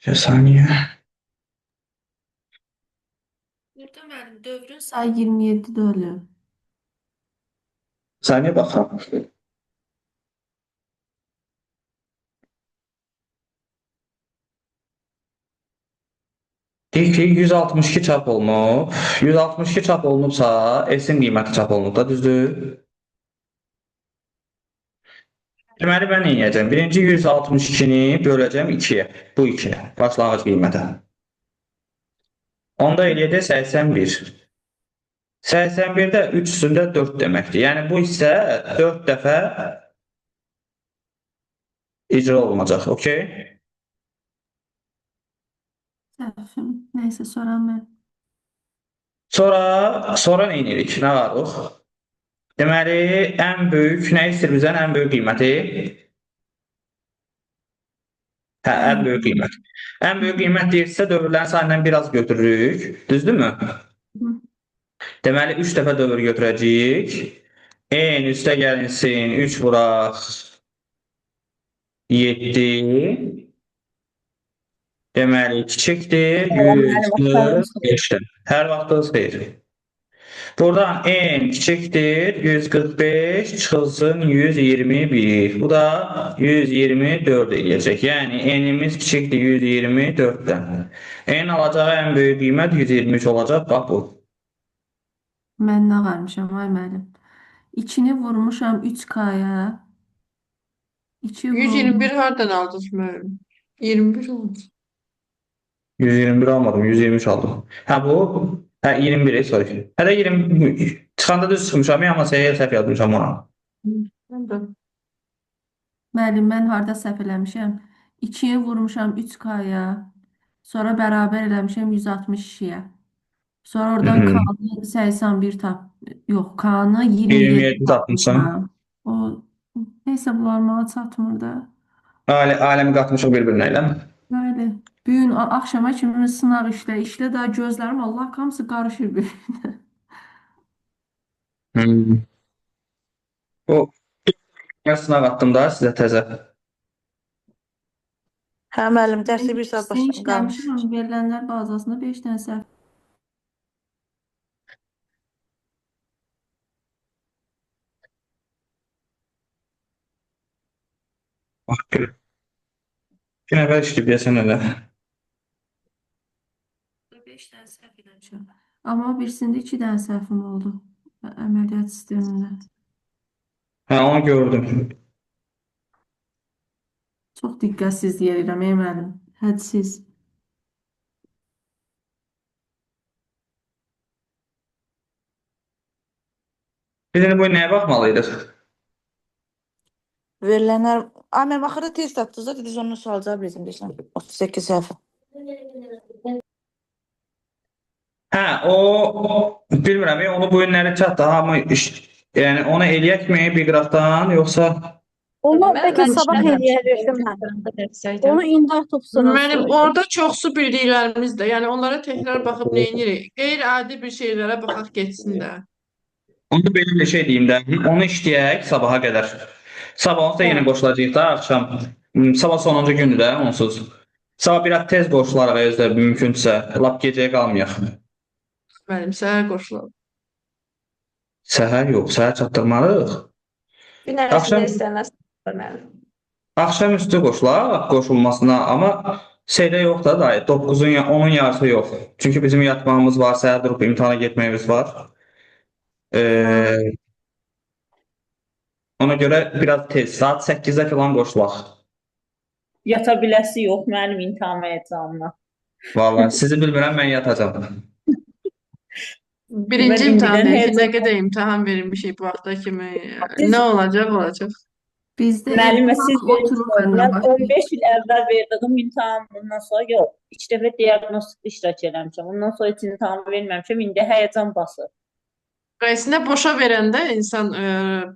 Bir saniyə. Burada müəllim dövrün sayı 27 dölü. Saniyə baxıram. Deyir ki, 162 çap olunub. 162 çap olunubsa, S-in qiyməti çap olunub da, düzdür? Deməli, mən nə edəcəm? Birinci 162-ni böləcəm 2-yə. Bu 2-yə. Başlanğıc qiymətə. Onda eləyəcək 81. 81-də 3 üstündə 4 deməkdir. Yəni, bu hissə 4 dəfə icra olunacaq. Okey? Səhvim. Nəysə, sonra mən. Sonra nə edirik? Nə varıq? Deməli, ən böyük, nə istəyir bizdən? Ən böyük qiyməti? Hə, ən böyük qiymət. Ən böyük qiymət deyirsə, dövrlərin sayından biraz götürürük. Düzdürmü? Hı. Deməli, 3 dəfə dövr götürəcəyik. N üstə gəlinsin, 3 vuraq 7. Deməli, kiçikdir 145-dən. Hər vaxtınız xeyir. Buradan n kiçikdir 145 çıxılsın 121. Bu da 124 eləyəcək. Yəni n-imiz kiçikdir 124-dən. N alacağı ən böyük qiymət 123 olacaq. Bax bu. Mən nə varmışam ay müəllim. 2-ni vurmuşam 3K-ya. 2 vurulmuş. 121 hardan aldınız müəllim? 21 olmuş. 121 almadım, 123 aldım. Hə bu, hə 21, sorry. Hələ 20 çıxanda düz çıxmışam, amma səhv səhv yazmışam ona. Mən də. Müəllim, mən harda səhv eləmişəm? 2-yi vurmuşam 3K-ya. Sonra bərabər eləmişəm 162-yə. Sonra oradan K-nı 81 tap. Yox, K-nı 27 27 tapmısan. tapmışam. O neysə bunlar mənə çatmır da. Aləmi qatmışıq bir-birinə, eləmi? Bəli. Bu gün axşama kimi sınaq işlə, işlə daha gözlərim Allah hamısı qarışır bir-birinə. Bu sınaq atdım da sizə təzə. Hə müəllim, dərsi bir saat İkisini başdan qalmış. işləmişəm, verilənlər bazasında 5 dənə səhv. Bax, gör. İki nəfər işləyib deyəsən elə. 5 dənə səhv eləmişəm. Amma birisində 2 dənə səhvim oldu. Əməliyyat sistemində. Hə, onu gördüm. Çox diqqətsizlik edirəm, ey müəllim. Hədsiz. Biz indi bu nəyə baxmalıydıq? Verilənlər, ay müəllim, axırda test atdınız da, dediniz onun sual cavab verdim deyirsən. 38 səhv. Hə, o bilmirəm, onu bu günləri çatdı. Hamı iş, yəni onu eləyəkmi bir qıraqdan, yoxsa Onu Mən, bəlkə mən sabah işləməmişəm. eləyə bilərdim mən. Onu Onu indi atıbsınız. Mənim orada çoxsu bildiklərimiz də, yəni onlara təkrar baxıb nə edirik? Qeyri-adi bir şeylərə baxaq getsin də. Onu belə bir şey deyim də, onu işləyək sabaha qədər. Sabah onsuz da yenə qoşulacağıq da axşam. Sabah sonuncu gündür də onsuz. Sabah biraz tez qoşularıq özdə mümkünsə, lap gecəyə qalmayaq. Müəllim, səhər qoşulalım. Səhər yox, səhər çatdırmarıq. Gün ərzində Axşam istənilən müəllim. axşam üstü qoşulaq qoşulmasına, amma şeydə yox da dayı, 9-un 10-un yarısı yox. Çünki bizim yatmağımız var, səhər durub imtahana getməyimiz var. Ee, ona görə biraz tez, saat 8-də falan qoşulaq. Yata biləsi yox mənim imtahan həyəcanına. Vallahi sizi bilmirəm, mən yatacağam. Birinci Mən imtahan indidən deyil ki, nə həyəcan qədər imtahan vermişik bu vaxta kimi. Siz Nə olacaq, olacaq. Bizdə müəllimə siz hamı oturur verirsiniz. mənlə Mən başlayır. 15 il əvvəl verdiyim imtahandan sonra yox, 2 dəfə diaqnostikdə iştirak eləmişəm. Ondan sonra heç imtahan verməmişəm. İndi həyəcan basır. Əslində boşa verəndə insan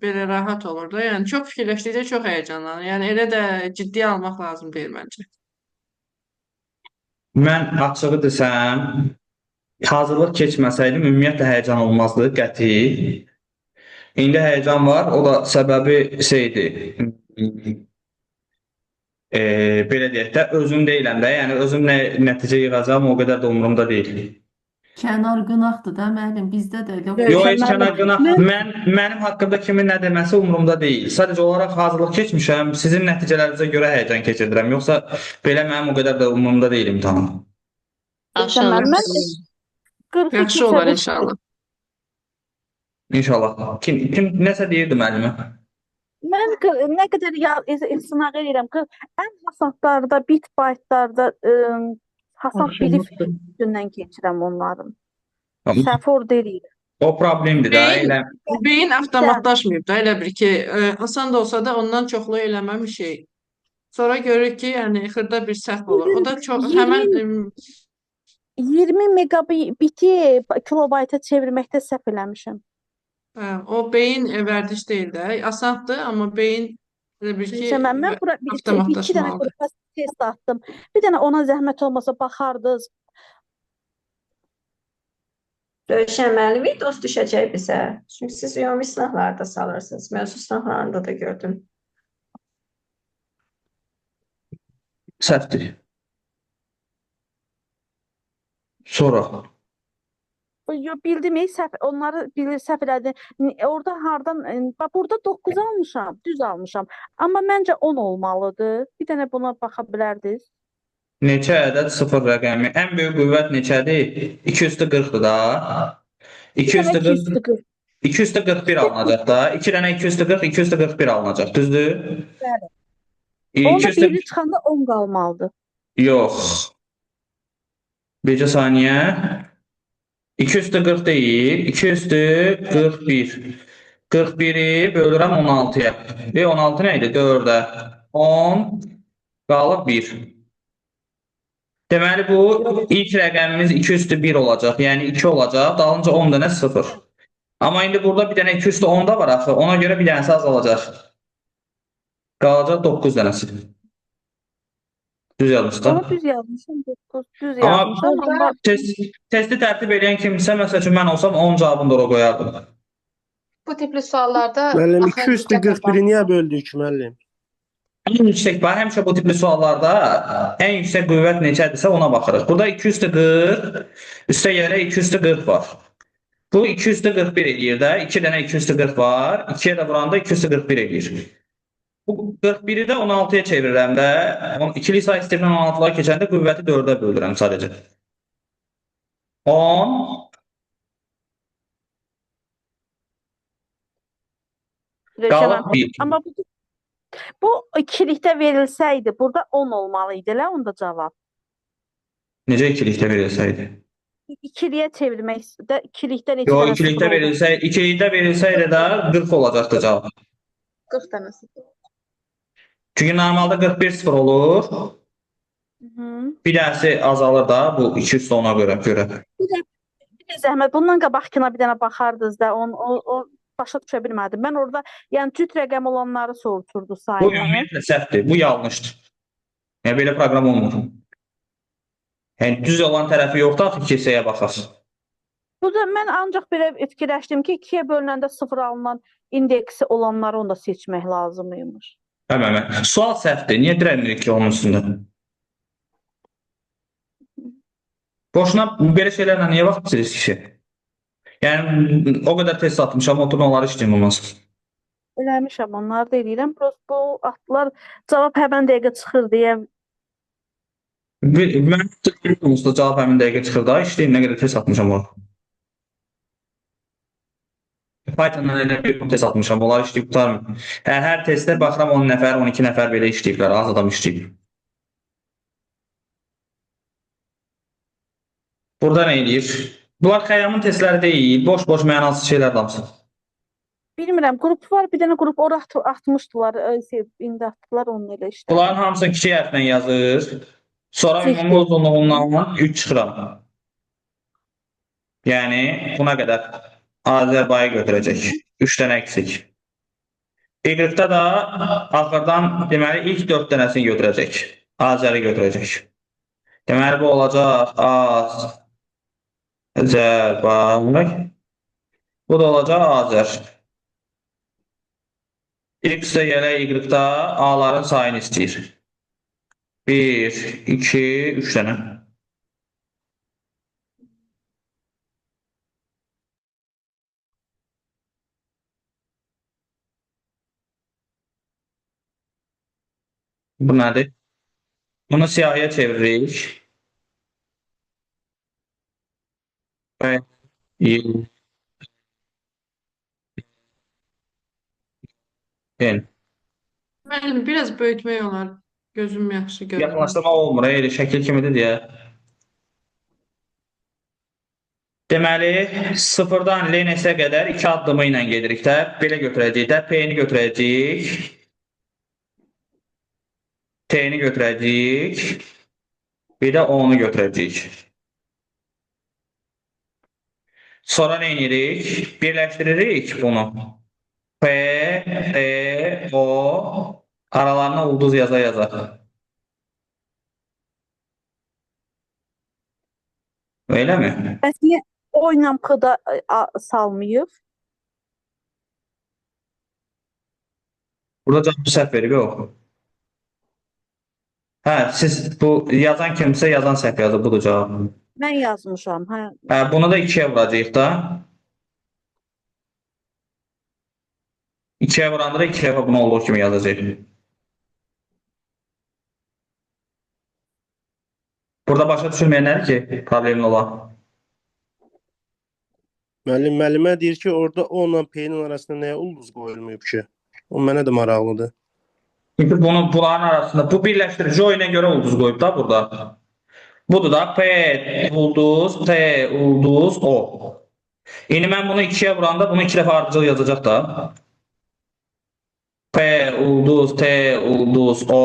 belə rahat olur da. Yəni çox fikirləşdikcə çox həyəcanlanır. Yəni elə də ciddiyə almaq lazım deyil məncə. Mən açığı desəm, hazırlıq keçməsəydim ümumiyyətlə həyəcan olmazdı qəti. İndi həyəcan var. O da səbəbi şeydir. Belə deyək də, özüm deyiləm də. Yəni özüm nə nəticə yığacağam o qədər də umurumda deyil. Kənar qınaqdır da müəllim, bizdə də elə Yox, olur. heç kənar qınaq. Mənim haqqımda kimin nə deməsi umurumda deyil. Sadəcə olaraq hazırlıq keçmişəm. Sizin nəticələrinizə görə həyəcan keçirdirəm. Yoxsa belə mənim o qədər də umurumda deyil imtahan. Rövşən müəllim, mən 42 Yaxşı olar səhv inşallah. İnşallah. Kim nəsə deyirdi müəllimə? Mən nə qədər istinaq edirəm ki, ən hasatlarda, bit baytlarda hasat bilib üstündən keçirəm onların. Səhv orada eləyirəm. O problemdir də. Beyin, Elə beyin avtomatlaşmayıb da elə bir ki, asan da olsa da ondan çoxlu eləməmişik. Sonra görürük ki, yəni xırda bir səhv olur. O da çox həmən 20 20 megabiti kilobayta çevirməkdə səhv eləmişəm. Hə, o beyin vərdiş deyil də. Asandır, amma beyin elə bir ki, Rövşən müəllim, mən bura bir iki dənə avtomatlaşmalıdır. qrupa test atdım. Bir dənə ona zəhmət olmasa baxardınız. Rövşən müəllim, dost düşəcək bizə. Çünki siz ümumi sınaqlarda salırsınız. Mövzu sınaqlarında da gördüm. Səhvdir. Sonra. Yo, bildim, səhv, onları bilir, səhv elədi. Orada hardan, bax burada 9 almışam, düz almışam. Amma məncə 10 olmalıdır. Bir dənə buna baxa bilərdiniz. Neçə ədəd sıfır rəqəmi? Ən böyük qüvvət neçədir? 2 üstü 40-dır da. Bir 2 dənə üstü 2 40, üstü 40. 2 üstü 41 alınacaq da. 2 dənə 2 üstü 40, 2 üstü 41 alınacaq. Düzdür? Bəli. 2 Onda üstü biri çıxanda 10 qalmalıdır. Yox. Bircə saniyə. 2 üstü 40 deyil. 2 üstü 41. 41-i bölürəm 16-ya. Və 16 nə idi? 4-ə. 10 qalıb 1. Deməli, bu ilk rəqəmimiz 2 üstü 1 olacaq. Yəni 2 olacaq. Dalınca 10 dənə 0. Amma indi burada bir dənə 2 üstü 10 da var axı. Ona görə bir dənəsi azalacaq. Qalacaq 9 dənəsi. Düz yazmışsın. Onu düz yazmışam, 9 düz Amma yazmışam, amma testi tərtib eləyən kimsə, məsəl üçün mən olsam 10 cavabını da ora qoyardım. Bu tipli suallarda Müəllim axı 2 üstü diqqətlə 41-i niyə böldük müəllim? Ən yüksək, bax, həmişə bu tipli suallarda ən yüksək qüvvət neçədirsə ona baxırıq. Burada 2 üstü 40, üstə gələrək 2 üstü 40 var. Bu 2 üstü 41 eləyir də. 2 dənə 2 üstü 40 var. 2-yə də vuranda 2 üstü 41 eləyir. Bu 41-i də 16-ya çevirirəm də. İkili say sistemindən 16-lara keçəndə qüvvəti 4-ə bölürəm sadəcə. 10 Rövşən qalıb müəllim, 1. amma bu ikilikdə verilsəydi, burada 10 olmalı idi elə onda cavab. Necə ikilikdə verilsəydi? İkiliyə çevirmək də ikilikdə neçə Yox, dənə sıfır ikilikdə oldu? verilsə, ikilikdə verilsəydi də 40 olacaqdı cavab. 40 dənə sıfır. Çünki normalda 41 sıfır olur. Bir dənəsi azalır da bu 2 üstü 10-a görə. Bir də zəhmət, bundan qabaqkına bir dənə baxardınız da, onu o başa düşə bilmədim. Mən orada yəni cüt rəqəm olanları soruşurdu Bu sayını. ümumiyyətlə səhvdir. Bu yanlışdır. Yəni belə proqram olmur. Yəni düz olan tərəfi yoxdur axı ki, hissəyə baxasın. Bu da mən ancaq belə fikirləşdim ki, 2-yə bölünəndə 0 alınan indeksi olanları onu da seçmək lazım imiş. Hə, hə, hə. Sual səhvdir. Niyə dirənmirik ki onun üstündə? Boşuna belə şeylərlə niyə vaxt itirirsiniz ki? Yəni o qədər test atmışam, oturun onları işləyim olmaz. Eləmişəm, onları da eləyirəm. Prost bu atlar cavab həmən dəqiqə çıxır deyə. Mən onsuz da cavab həmin dəqiqə çıxır da, işləyim nə qədər test atmışam ora. Pythondan elə bir test atmışam, onları işləyib qurtarmır. Hər testdə baxıram 10 nəfər, 12 nəfər belə işləyiblər, az adam işləyib. Burada nə eləyir? Bunlar Xəyyamın testləri deyil, boş-boş mənasız şeylər hamısı. Bilmirəm, qrup var, bir dənə qrup ora atmışdılar, indi atdılar onun elə işte. Bunların hamısını kiçik hərflə yazır. Sonra Çəkdi. ümumi uzunluğundan 3 çıxıram. Yəni buna qədər Azərbayı götürəcək. 3 dənə əksik. Y-də də axırdan deməli ilk 4 dənəsini götürəcək. Azəri götürəcək. Deməli bu olacaq Azərbay. Bu da olacaq Azər. X də gələk Y-da A-ların sayını istəyir. 1, 2, 3 dənə. Bu nədir? Bunu siyahıya çeviririk. B, Y, N. Müəllim, biraz böyütmək olar. Gözüm yaxşı görmür. Yaxınlaşdırmaq olmur, elə şəkil kimidir deyə. Deməli, sıfırdan LNS-ə qədər 2 addımı ilə gedirik də. Belə götürəcəyik də. P-ni götürəcəyik. T-ni götürəcəyik. Bir də O-nu götürəcəyik. Sonra nə edirik? Birləşdiririk bunu. P, T, O aralarına ulduz yaza yaza. Öyle mi? Bəs niyə O ilə P-da salmayıb? Burada cavabı səhv verib, yox. Hə, siz bu yazan kimsə yazan səhv yazıb, budur cavab. Mən yazmışam, hə. Hə, bunu da 2-yə vuracağıq da. 2-yə vuranda da 2 dəfə bunu olduğu kimi yazacağıq. Burada başa düşülməyənlər ki, problemli olan. Müəllim, müəllimə deyir ki, orada O ilə P-nin arasında nəyə ulduz qoyulmayıb ki? O mənə də maraqlıdır. Çünki bunu bunların arasında bu birləşdirici o ilə görə ulduz qoyub da burada. Budur da P ulduz, T ulduz, O. İndi mən bunu 2-yə vuranda bunu 2 dəfə ardıcıl yazacaq da. P ulduz, T ulduz, O.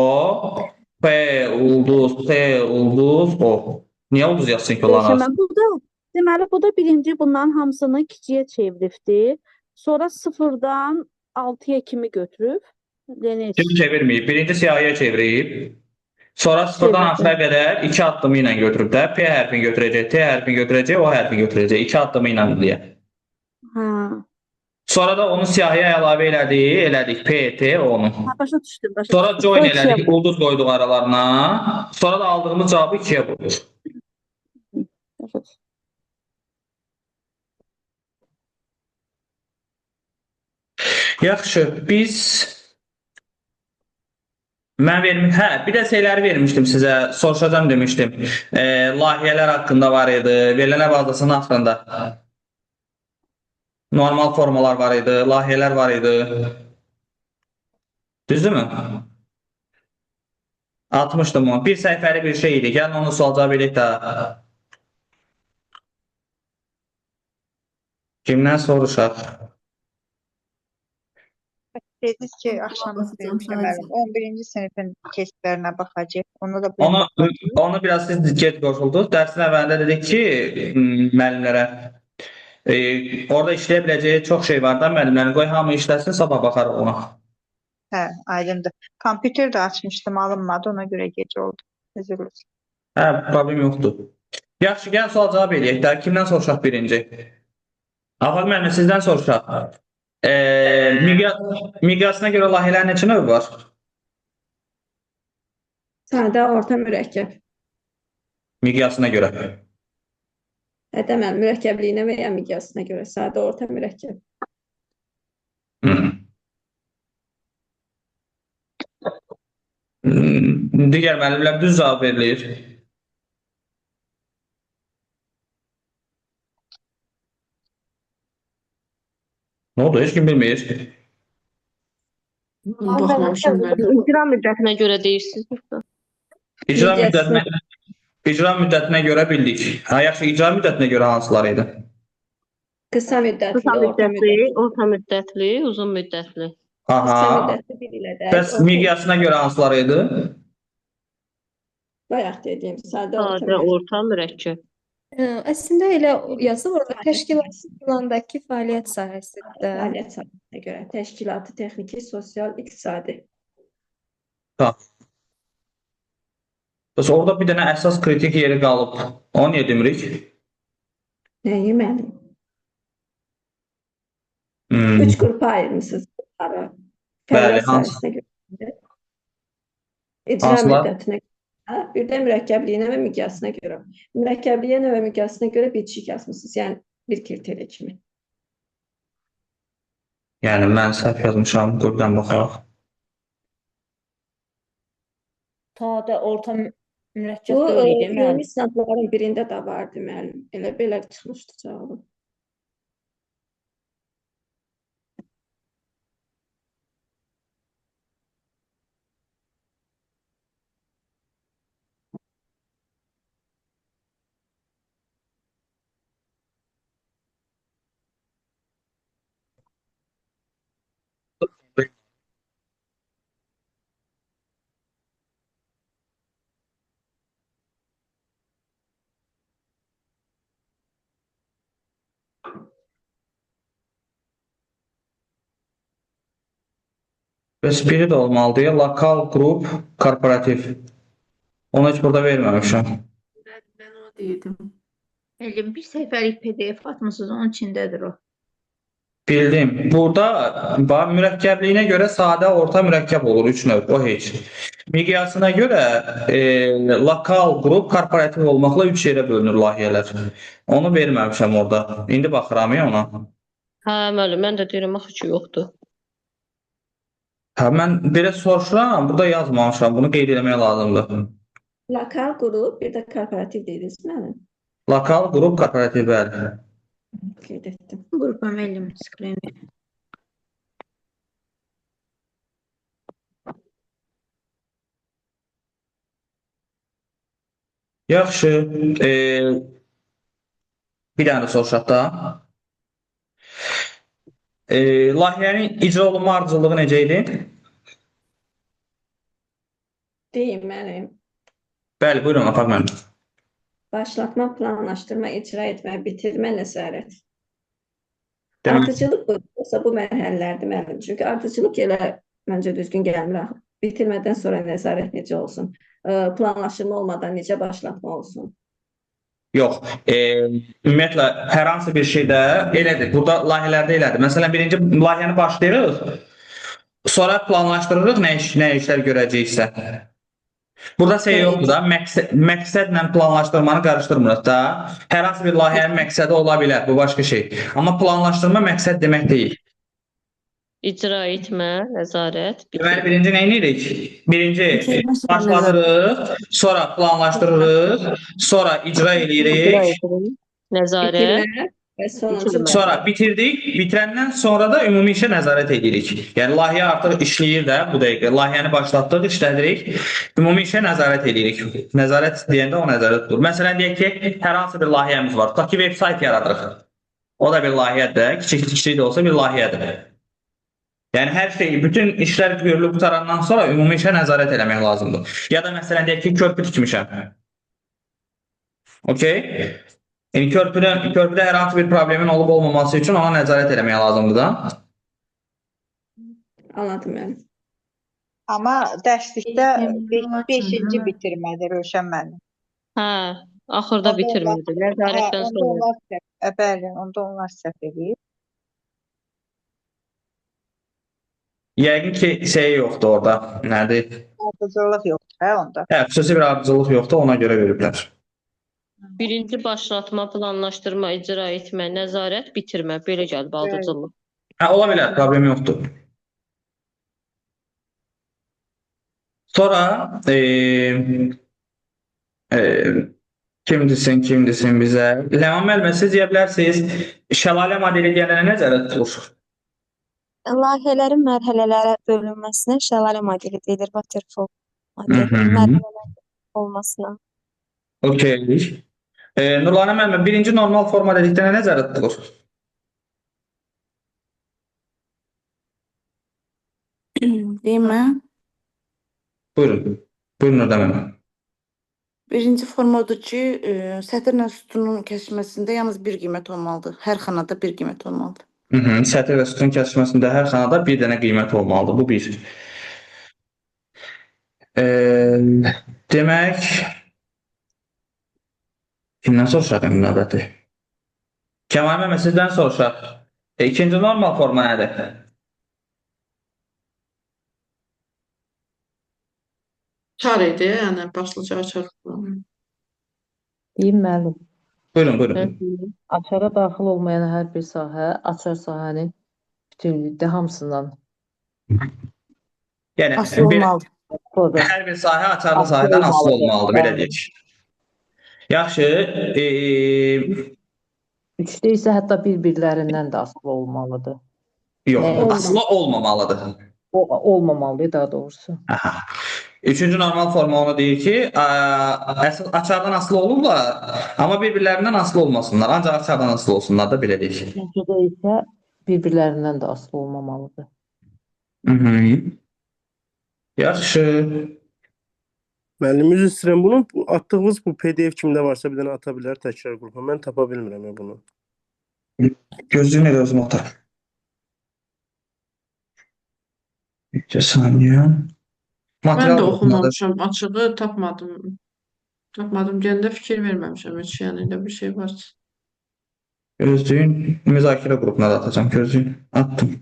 P ulduz, T ulduz, O. Niyə ulduz yazsın ki onların arasında? Bu da deməli bu da birinci bunların hamısını kiçiyə çeviribdi. Sonra sıfırdan 6-ya kimi götürüb. Yəni Kimi çevirməyib. Birinci siyahıya çevirib. Sonra sıfırdan axıra qədər 2 addımı ilə götürüb də P hərfini götürəcək, T hərfini götürəcək, O hərfini götürəcək. 2 addımı ilə deyə. Hə. Sonra da onu siyahıya əlavə elədik, elədik P, T, O-nu. Hə, başa düşdüm, başa Sonra düşdüm. join O ikiyə elədik, ulduz qoyduq aralarına. Sonra da aldığımız cavabı 2-yə vurduq. Başa düşdüm. Yaxşı, biz mən vermiş, hə, bir də şeyləri vermişdim sizə, soruşacağam demişdim. Layihələr haqqında var idi, verilənə bazasının axırında. Normal formalar var idi, layihələr var idi. Düzdürmü? Atmışdım onu. Bir səhifəli bir şey idi. Gəlin onu sual cavab edək də. Kimdən soruşaq? Dediniz ki, axşam müəllim, 11-ci sinifin testlərinə baxacaq. Ona da bu Onu biraz siz gec qoşuldunuz. Dərsin əvvəlində dedik ki, müəllimlərə orada işləyə biləcəyi çox şey var da müəllimlərin. Qoy hamı işləsin, sabah baxarıq ona. Hə, aydındır. Kompüter də açmışdım, alınmadı, ona görə gec oldu. Üzr istəyirəm. Hə, problem yoxdur. Yaxşı, gəl sual cavab eləyək də. Kimdən soruşaq birinci? Afaq müəllim, sizdən soruşaq. Miqyasına görə layihələrin neçə növü var? Sadə, orta, mürəkkəb. Miqyasına görə. Hə, deməli, mürəkkəbliyinə və ya miqyasına görə sadə, orta, mürəkkəb. Digər müəllimlər düz cavab verilir. Nə oldu? Heç kim bilmir. Baxmamışam mən. İcra müddətinə görə deyirsiniz yoxsa? İcra müddətinə görə bildik. Ha, yaxşı, icra müddətinə görə hansılar idi? Qısa müddətli, Qısa orta müddətli, müddətli. orta müddətli, uzun müddətli. Qısa Aha. müddətli bir ilə də. Bəs miqyasına görə hansılar idi? Bayaq dediyim sadə, orta, Sadə, mürəkkəb. orta, mürəkkəb. Əslində elə yazıb orada təşkilatçı plandakı fəaliyyət sahəsidir. Fəaliyyət sahəsinə görə təşkilatı, texniki, sosial, iqtisadi. Tamam. Bəs orada bir dənə əsas kritik yeri qalıb. Onu niyə demirik? Nəyi müəllim? Üç qrupa ayırmısınız bunları. Bəli, Fəaliyyət hansı? sahəsinə görə. İcra Hansılar? müddətinə görə, bir də mürəkkəbliyinə və miqyasına görə. Mürəkkəbliyinə və miqyasına görə bitişik yazmısınız. Yəni bir kriteriya kimi. Yəni mən səhv yazmışam. Qurdan baxaq. Sadə, orta, mürəkkəb Bu deyil idi müəllim. ümumi sınaqların birində də vardı müəllim. Elə belə çıxmışdı cavabı. Bəs biri də olmalıdır. Lokal, qrup, korporativ. Onu heç burada verməmişəm. Mən onu deyirdim. Müəllim, bir səhifəlik PDF atmısınız, onun içindədir o. Bildim. Burada bax, mürəkkəbliyinə görə sadə, orta, mürəkkəb olur. 3 növ. O heç. Miqyasına görə lokal, qrup, korporativ olmaqla 3 yerə bölünür layihələr. Onu verməmişəm orada. İndi baxıram ya ona. Hə, müəllim, mən də deyirəm axı ki, yoxdur. Hə, mən belə soruşuram, burada yazmamışam. Bunu qeyd eləmək lazımdır. Lokal qrup, bir də korporativ dediniz müəllim. Lokal, qrup, korporativ, bəli. Qeyd etdim. Qrupa müəllim skrin. Yaxşı. Bir dənə də soruşaq da. Layihənin icra olunma ardıcıllığı necə idi? Deyim müəllim. Bəli, buyurun, Afaq müəllim. Başlatma, planlaşdırma, icra etmə, bitirmə, nəzarət. Demək, Ardıcıllıq bu, yoxsa bu mərhələlərdir müəllim. Çünki ardıcıllıq elə məncə düzgün gəlmir axı. Bitirmədən sonra nəzarət necə olsun? Planlaşdırma olmadan necə başlatma olsun? Yox, ümumiyyətlə hər hansı bir şeydə elədir. Burada layihələrdə elədir. Məsələn, birinci layihəni başlayırıq, sonra planlaşdırırıq nə işlər görəcəyiksə. Burada şey yoxdur da, məqsədlə planlaşdırmanı qarışdırmırıq da. Hər hansı bir layihənin məqsədi ola bilər, bu başqa şey. Amma planlaşdırma məqsəd demək deyil. İcra etmə, nəzarət, Deməli, bitirmə. birinci nə edirik? Birinci başladırıq, sonra planlaşdırırıq, sonra icra İcra eləyirik, edirik, nəzarət, Bitirmə və sonuncu bitirmə. sonra bitirdik. Bitirəndən sonra da ümumi işə nəzarət edirik. Yəni layihə artıq işləyir də bu dəqiqə. Layihəni başlatdıq, işlədirik. Ümumi işə nəzarət edirik. Nəzarət deyəndə o nəzarət olur. Məsələn, deyək ki, hər hansı bir layihəmiz var. Tutaq ki, veb-sayt yaradırıq. O da bir layihədir. Kiçik-kiçik də olsa bir layihədir. Yəni hər şey, bütün işlər görülüb qurtarandan sonra ümumi işə nəzarət eləmək lazımdır. Ya da məsələn deyək ki, körpü tikmişəm. Okey? Yəni körpüdə hər hansı bir problemin olub olmaması üçün ona nəzarət eləmək lazımdır da. Anladım müəllim. Amma dərslikdə 5-ci Lakin, bitirmədir Rövşən müəllim. Hə, axırda Onda onlar, bitirmədir, hə, nəzarətdən onda sonra. onlar səhv, bəli, onda onlar səhv eləyib. Yəqin ki, şey yoxdur orada. Nədir? Ardıcıllıq yoxdur, hə, onda. Hə, xüsusi bir ardıcıllıq yoxdur, ona görə veriblər. Birinci başlatma, planlaşdırma, icra etmə, nəzarət, bitirmə. Belə gəlib Bəli. ardıcıllıq. Hə, ola bilər, problem yoxdur. Sonra kim desin bizə? Ləman müəllimə, siz deyə bilərsiniz, şəlalə modeli deyəndə nə nəzərdə tutulur? Layihələrin mərhələlərə bölünməsinə şəlalə modeli deyilir, waterfall modeli. Mərhələlər olmasına. Okey. Nurlanə müəllimə, birinci normal forma dedikdə nə nəzərdə tutulur? Deyim mən? Buyurun. Buyurun Nurdan müəllimə. Birinci forma odur ki, sətirlə sütunun kəsişməsində yalnız bir qiymət olmalıdır. Hər xanada bir qiymət olmalıdır. Sətir və sütun kəsişməsində hər xanada bir dənə qiymət olmalıdır. Bu bir. Demək, kimdən soruşaq indi növbəti? Kəmal müəllim, sizdən soruşaq. İkinci normal forma nədir? Açar idi, yəni başlıca açar. Deyim müəllim. Buyurun, buyurun. Açara daxil olmayan hər bir sahə açar sahənin bütövlükdə hamısından Yəni Asılı bir, olmalıdır. asılıdır. hər bir sahə açarlı Asılı sahədən asılı olmalıdır. olmalıdır, belə Bəli. deyək. Yaxşı, Üçdə isə hətta bir-birlərindən də asılı olmalıdır. yox, Nə? asılı olmamalıdır. Olmamalıdır daha doğrusu. Aha. Üçüncü normal forma onu deyir ki, əsl açardan asılı olurlar, amma bir-birlərindən asılı olmasınlar. Ancaq açardan asılı olsunlar da belə deyək. Üçüncüdə isə bir-birlərindən də asılı olmamalıdır. Mhm. Yaxşı. Müəllim, üzr istəyirəm. Bunun atdığınız bu PDF kimdə varsa bir dənə ata bilər təkrar qrupa. Mən tapa bilmirəm ya bunu. Gözlüyün elə özüm atarım. Bir saniyə. Mən Material də qrupundadır. oxumamışam, açığı tapmadım. Tapmadım deyəndə fikir verməmişəm heç, yəni elə bir şey var. Gözlüyün müzakirə qrupuna da atacağım. Gözlüyün attım.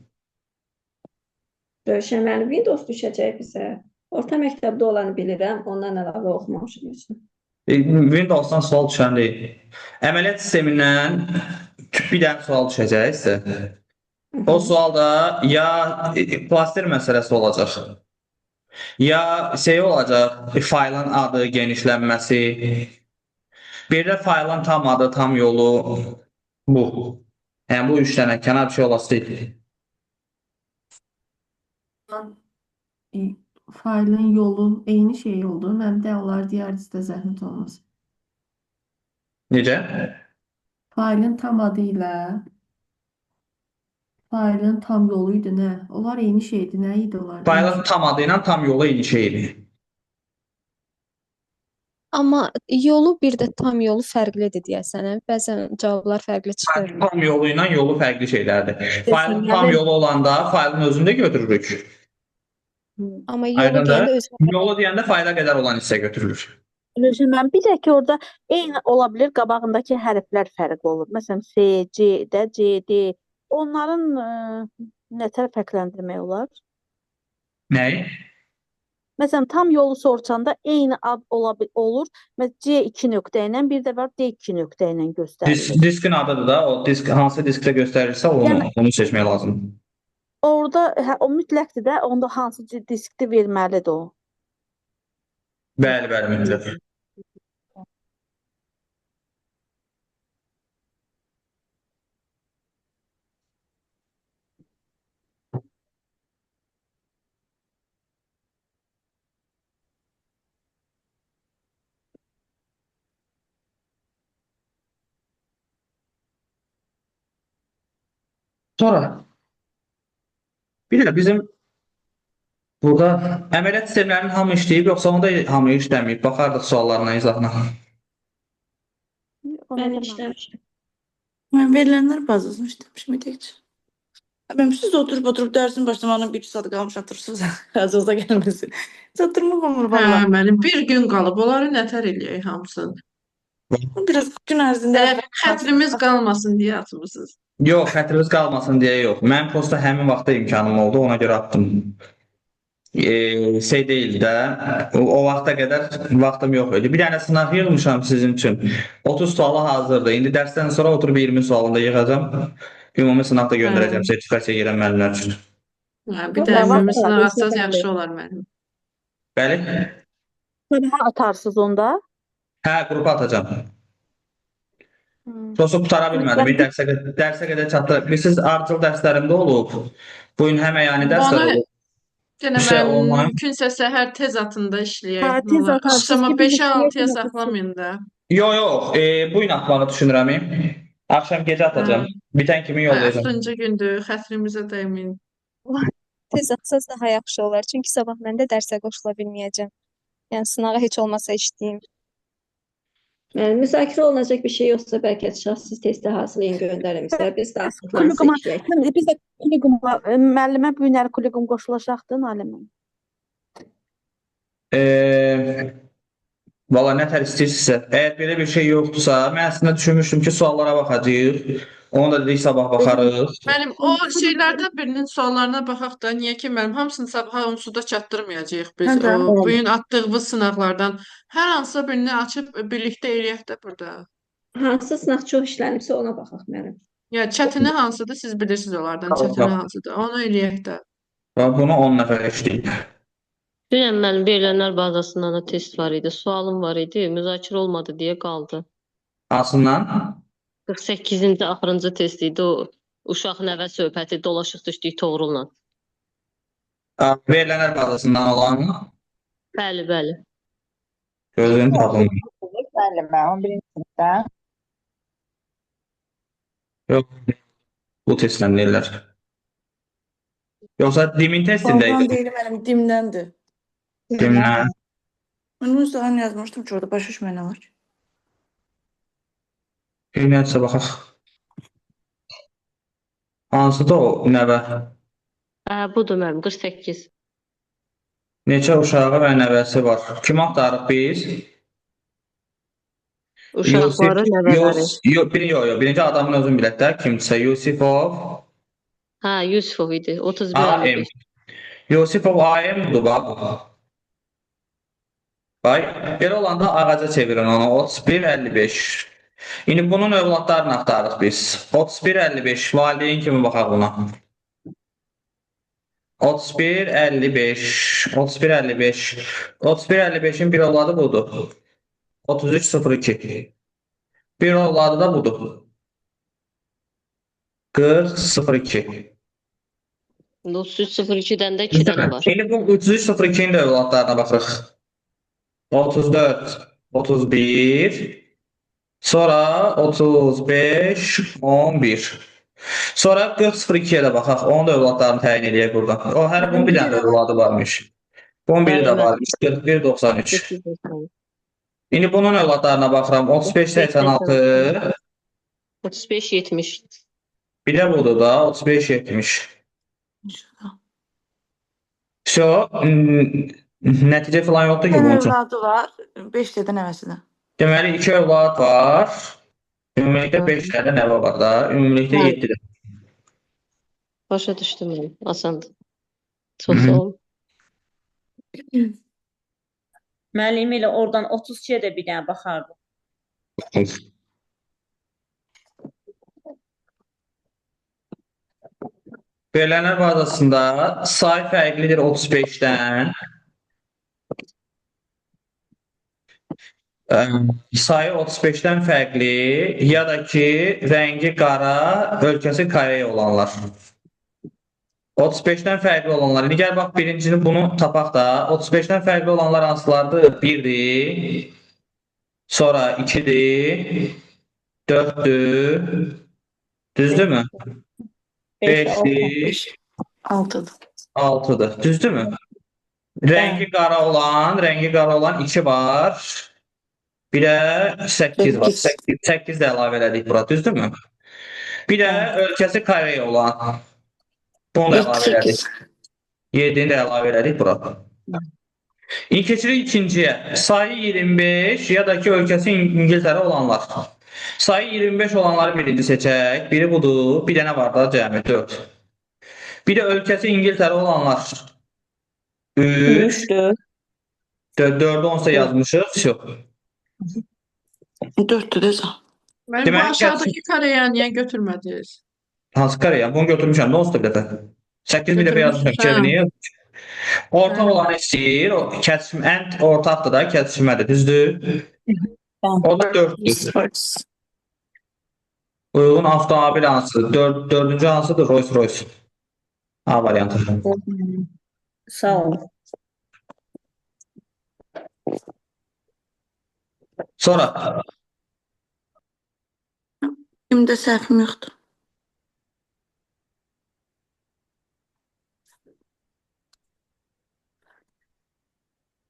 Rövşən müəllim, Windows düşəcək bizə. Orta məktəbdə olanı bilirəm, ondan əlavə oxumamışam heç nə. Windows-dan sual düşən deyil. Əməliyyat sistemindən bir dənə sual düşəcək sizə. O sual da ya klaster məsələsi olacaq, ya şey olacaq, faylın adı, genişlənməsi, bir də faylın tam adı, tam yolu bu. Yəni bu üç dənə kənar bir şey olası deyil. Faylın yolu eyni şey oldu. Mən də onlar deyərdi sizə zəhmət olmaz. Necə? Faylın tam adı ilə faylın tam yolu idi nə? Onlar eyni şeydi. Nə idi onlar? Eyni Faylın şey. tam adı ilə tam yolu eyni şeydir. Amma yolu bir də tam yolu fərqlidir deyəsən. Hə? Bəzən cavablar fərqli çıxır. Faylın tam yolu ilə yolu fərqli şeylərdir. Faylın tam müəllim. yolu olanda faylın özünü də götürürük. Amma yolu Aydındır. deyəndə özünə Yolu deyəndə fayla qədər olan hissə götürülür. Rövşən müəllim, bir də ki orada eyni ola bilər, qabağındakı hərflər fərqli olur. Məsələn, C, C, də, C, D. Onların nətər fərqləndirmək olar? Nəyi? Məsələn, tam yolu soruşanda eyni ad ola olur. Məsələn, C 2 nöqtə ilə, bir də var D 2 nöqtə ilə göstərilir. Diskin adıdır da, o disk hansı diskdə göstərirsə onu, Yəni onu seçmək lazımdır. orada hə, o mütləqdir də, onda hansı diskdə verməlidir o. Bəli, bəli, mütləq. Sonra bir də bizim burada əməliyyat sistemlərinin hamı işləyib, yoxsa onda hamı işləməyib? Baxardıq suallarına, izahına. Mən işləmişəm. Mən verilənlər bazasını işləmişim təkcə. Mən siz oturub oturub dərsin başlamağına bir saat qalmış atırsınız. Ağzınıza gəlməsin. Çatdırmaq olmur Hə, valla. mənim bir gün qalıb, onları nətər eləyək hamısını. Biraz gün ərzində Elə xətrimiz qalmasın deyə atmısınız. Yox, xətrimiz qalmasın deyə yox. Mənim prosta həmin vaxtda imkanım oldu, ona görə atdım. Şey deyil də, o vaxta qədər vaxtım yox idi. Bir dənə sınaq yığmışam sizin üçün. 30 sualı hazırdır. İndi dərsdən sonra oturub 20 sualını da yığacağam. Ümumi sınaq da göndərəcəm sertifikasiya girən müəllimlər üçün. Hə, bir də ümumi sınaq atsaz yaxşı olar mənim. Bəli? Sabaha atarsınız onda. Hə, qrupa atacağam. Prosta qutara bilmədim. Bir dərsə qədər çatdı. Bilirsiniz, ardıcıl dərslərimdə olub. Bu gün həm əyani dərslər Onu olub. yenə Bir şey mən olmayıb. mümkünsə səhər tez atında işləyək. Hə, tez Olar. atarsınız Axşama ki, biz 5-ə işləyək, 6-ya ki, saxlamayın da. Yox, yox. Bu gün atmağı düşünürəm. Axşam gecə atacağam. Bitən kimi Hə, yollayacağam. axırıncı gündür, xətrimizə dəyməyin. Tez atsaz daha yaxşı olar. Çünki sabah mən də dərsə qoşula bilməyəcəm. Yəni sınağa heç olmasa işləyim. Yəni müzakirə olunacaq bir şey yoxsa bəlkə çıxaq siz testi hazırlayın göndərin bizə. Biz də artıqlarınızı Kulüquma, işləyək. biz də kulüquma, müəllimə bu günləri kulüqum qoşulacaqdı, Nalimə. Valla nə tər istəyirsinizsə, əgər belə bir şey yoxdursa, mən əslində düşünmüşdüm ki, suallara baxacağıq. Onu da dedik sabah baxarıq. Mənim o şeylərdən birinin suallarına baxaq da, niyə ki mənim hamısını sabaha onsuz da çatdırmayacağıq biz. Hə də. O bu gün atdığımız sınaqlardan hər hansısa birini açıb birlikdə eləyək də burada. Hansı sınaq çox işlənibsə ona baxaq mənim. Ya çətini hansıdır siz bilirsiniz onlardan, çətini hansıdır. Onu eləyək də. Və bunu 10 nəfər işləyib. Dünən mənim verilənlər bazasından da test var idi. Sualım var idi. Müzakirə olmadı deyə qaldı. Hansından? 48-ci axırıncı test idi o uşaq nəvə söhbəti dolaşıq düşdük Toğrulla. Verilənlər bazasından olan Bəli, bəli. gözün tapılmır. Müəllimə 11-ci sinifdə. Yox, bu testdən deyirlər. Yoxsa DİM-in testində Ondan idi. deyil mənim, dimdəndir. DİM-dən. Mən bunu sualını yazmışdım ki, orada başa düşmək nə var ki? Ümumiyyətcə baxaq. Hansıdır o nəvə? Hə, budur mənim 48. Neçə uşağı və nəvəsi var? Kim axtarırıq biz? Uşaqları, nəvələri. Yox, birinci adamın özünü bilək də, kimsə Yusifov Hə, Yusifov idi. 31 AM. 55. Yusifov AM budur, bax bu. Bay, belə olanda ağaca çevirin onu. 31 55. İndi bunun övladlarını axtarırıq biz. 31 55 valideyn kimi baxaq buna. 31 55 31 55 31 55-in bir övladı budur. 33 02. Bir övladı da budur. 40 02. 33 02-dən də 2 dənə var. İndi bu 33 02-nin də övladlarına baxırıq. 34 31 sonra 35 11. Sonra 40 02-yə də baxaq. Onun da övladlarını təyin eləyək buradan. O hər bunun bir dənə də övladı varmış. Bunun biri də varmış. 41 93. İndi bunun övladlarına baxıram. 35 86. 35 70. Bir də budur da 35 70. İnşallah. So, nəticə falan yoxdur ki Bir bunun üçün. övladı var, 5 dənə nəvəsi də. Deməli 2 övlad var. Ümumilikdə 5 dənə nəvə var da. Ümumilikdə 7 dənə. Başa düşdüm mən. Asandır. Çox sağ ol. Müəllim elə oradan 32-yə də bir dənə baxardım. Verilənlər bazasında say fərqlidir 35-dən. Sayı 35-dən fərqli ya da ki, rəngi qara, ölkəsi Koreya olanlar. 35-dən fərqli olanlar. İndi gəl bax birincini bunu tapaq da. 35-dən fərqli olanlar hansılardır? 1-dir. Sonra 2-dir. 4-dür. Düzdürmü? 5-dir. 6-dır. 6-dır. Düzdürmü? Rəngi qara olan, rəngi qara olan 2 var. Bir də 8 var. 8 də əlavə elədik bura, düzdürmü? Bir də ölkəsi Koreya olan. Bunu da əlavə elədik. 7-ni də əlavə elədik bura. İndi keçirik ikinciyə. Sayı 25 ya da ki ölkəsi İngiltərə olanlar. Sayı 25 olanları birinci seçək. Biri budur. Bir dənə var da cəmi 4. Bir də ölkəsi İngiltərə olanlar. 3, 3, 4, 4-ü onsuz da yazmışıq. Yox. 4-dür desəm. Mənim bu Deməli, aşağıdakı Koreya niyə götürmədiniz? Hansı Koreya? Bunu götürmüşəm də onsuz da bir dəfə. 8 bir dəfə yazmışam. Götürmüşsün, hə. Niyə yazmışam? Ortaq olanı istəyir. O kəsişmə, ən ortaqdır da, kəsişmədir. Düzdür? O da 4-dür. Uyğun avtomobil hansıdır? Dördüncü hansıdır? Rolls Royce. A variantı. Sağ ol. Sonra Kimdə səhvim yoxdur.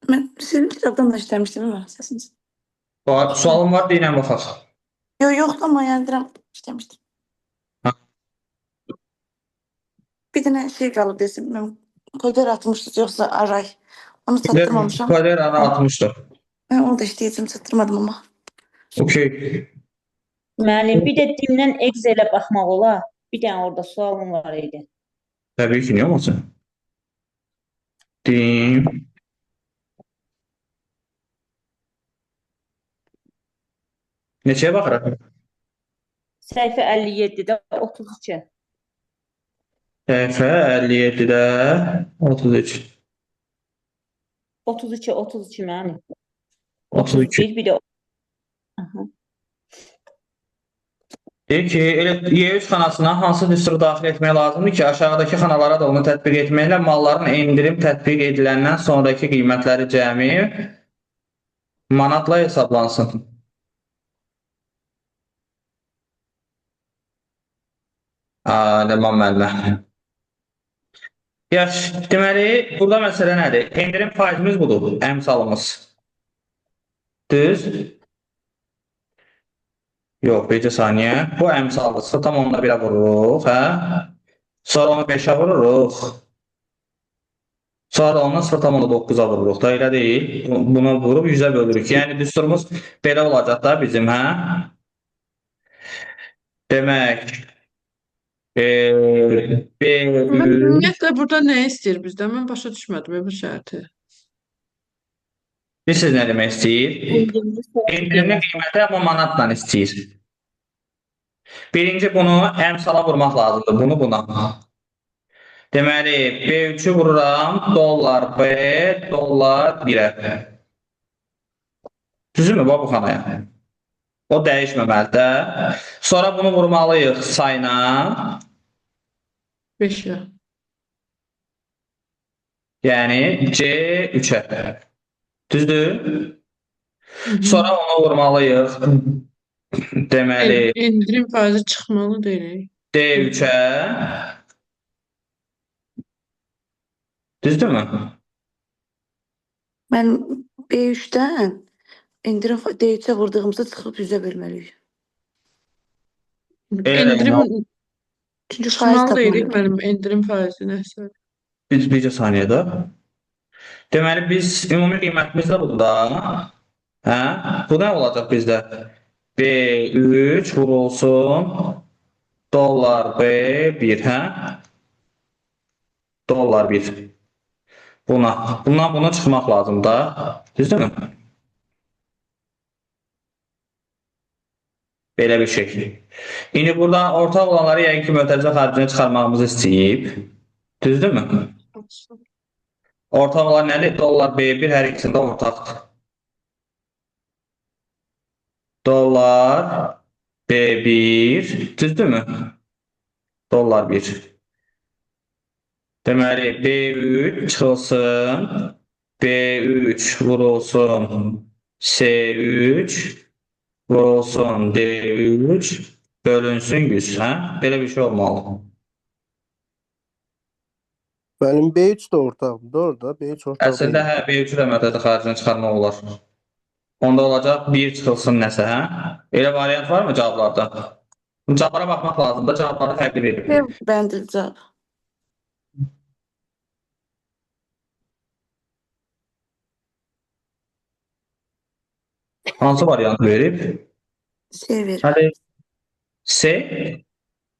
Mən sizin kitabdan da işləmişdim, değil mi? Səsiniz. Var, sualım var, deyinə baxaq. Yox, yoxdur amma yəni deyirəm, işləmişdim. Ha. Bir dənə şey qalıb desin, mən koder atmışdınız yoxsa aray. Onu çatdırmamışam. Koder ara atmışdır. Mən onu da işləyəcəm, çatdırmadım amma. Okey. Müəllim, bir də dimdən Excel-ə baxmaq olar. Bir dənə orada sualım var idi. Təbii ki, niyə olmasın? Dim. Neçəyə baxırıq? Səhifə 57-də 32. Səhifə 57-də 33. 32, 32 müəllim. 32. 31, bir də Aha. Deyir ki, elə Y3 xanasına hansı düsturu daxil etmək lazımdır ki, aşağıdakı xanalara da onu tətbiq etməklə malların endirim tətbiq ediləndən sonraki qiymətləri cəmi manatla hesablansın. Ləman müəllimə. Yaxşı, deməli, burada məsələ nədir? Endirim faizimiz budur, əmsalımız. Düz? Yox, bircə saniyə. Bu əmsaldır. 0,1-ə vururuq, hə? Sonra onu 5-ə vururuq. Sonra onu 0,9-a vururuq da, elə deyil. Bunu vurub 100-ə bölürük. Yəni, düsturumuz belə olacaq da bizim, hə? Demək, B3... Ümumiyyətlə, burada nə istəyir bizdən? Mən başa düşmədim bu şərti. Bilirsiniz nə demək istəyir? Endirimli qiyməti amma manatla istəyir. Birinci bunu əmsala vurmaq lazımdır. Bunu buna. Deməli, B3-ü vururam, dollar B, dollar 1-ə. Düzdürmü bu xanaya? O dəyişməməlidir. Sonra bunu vurmalıyıq sayına. 5-ə. Yəni C3-ə. Düzdür? Sonra onu vurmalıyıq. Deməli, endirim faizi çıxmalı deyil. D3-ə. Düzdürmü? Mən B3-dən endirim D3-ə vurduğumuzda çıxıb 100-ə bölməliyik. Endirim Çünki faiz çıxmalı deyilik tapmalıyıq. mənim endirim faizi nəsə. Biz bircə saniyədə. Deməli, biz ümumi qiymətimiz də budur da. Hə? Bu nə olacaq bizdə? B3 vurulsun dollar B1, hə? Dollar 1. Buna. Bundan buna çıxmaq lazım da. Düzdürmü? Belə bir şey. İndi burada ortaq olanları yəqin ki, mötərizə xaricinə çıxarmağımızı istəyib. Düzdürmü? Ortaq olan nədir? Dollar B1 hər ikisində ortaqdır. Dollar B1, düzdürmü? Dollar 1. Deməli, B3 çıxılsın, B3 vurulsun, C3 vurulsun, D3 bölünsün 100. Hə? Belə bir şey olmalı. Mənim B3 də ortaqdır, doğru da? B3 ortaq Əslində, deyil. hə, B3-ü də mötərizə xaricinə çıxarmaq olar. Onda olacaq 1 çıxılsın nəsə, hə? Elə variant varmı cavablarda? Cavablara baxmaq lazımdır, cavabları fərqli verir. Bəndi cavab. Hansı variantı verib? C verib. Hadi. C?